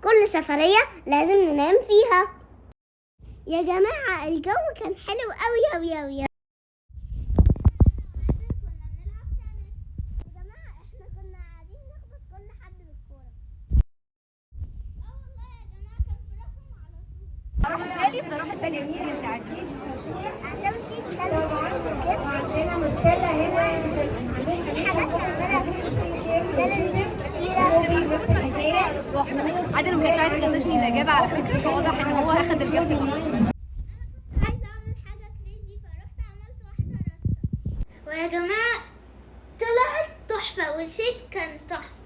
كل سفرية لازم ننام فيها. يا جماعة الجو كان حلو قوي قوي قوي. يا جماعة احنا كنا قاعدين نخبط كل حد بالكورة. اه والله يا جماعة كان في راسهم على طول. اروح التالي experience عادي. عشان في challenges كده، في حاجات نعملها كتير، challenges كتيرة. عادل ما كانش عايز يغششني الاجابة على فكره، فواضح ان هو اخد الجو. عايزة اعمل حاجة crazy، فرحت عملت واحدة راستا، ويا جماعة طلعت تحفة، وال shade كان تحفة.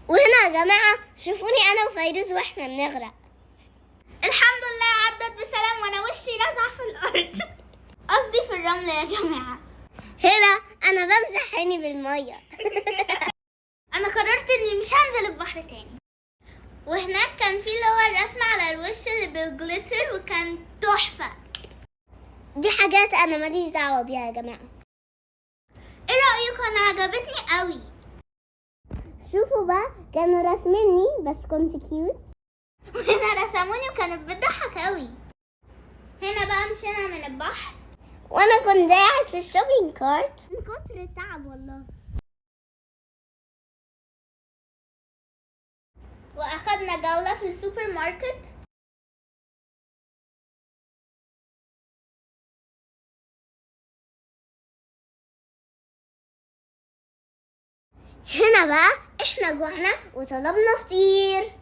وهنا يا جماعة شوفوني انا وفيروز واحنا بنغرق. الحمد لله عدت بسلام، وانا وشي لزع في الارض، قصدي في الرمل يا جماعة. هنا انا بمسح عيني بالمية. انا قررت اني مش هنزل البحر تاني. وهناك كان في اللي هو الرسم على الوش اللي بال glitter، وكان تحفة. دي حاجات انا ماليش دعوة بيها يا جماعة. ايه رأيكم؟ انا عجبتني قوي. شوفوا بقى، كانوا راسميني بس كنت cute. وهنا رسموني وكانت بتضحك قوي. هنا بقى مشينا من البحر، وانا كنت قاعد في ال shopping cart من كتر التعب والله. واخدنا جولة في السوبر ماركت. هنا بقى احنا جوعنا وطلبنا فطير،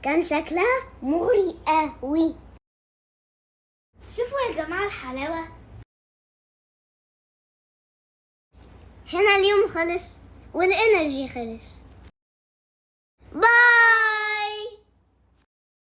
كان شكلها مغري قوي. شوفوا يا جماعة الحلاوة. هنا اليوم خلص وال energy خلص.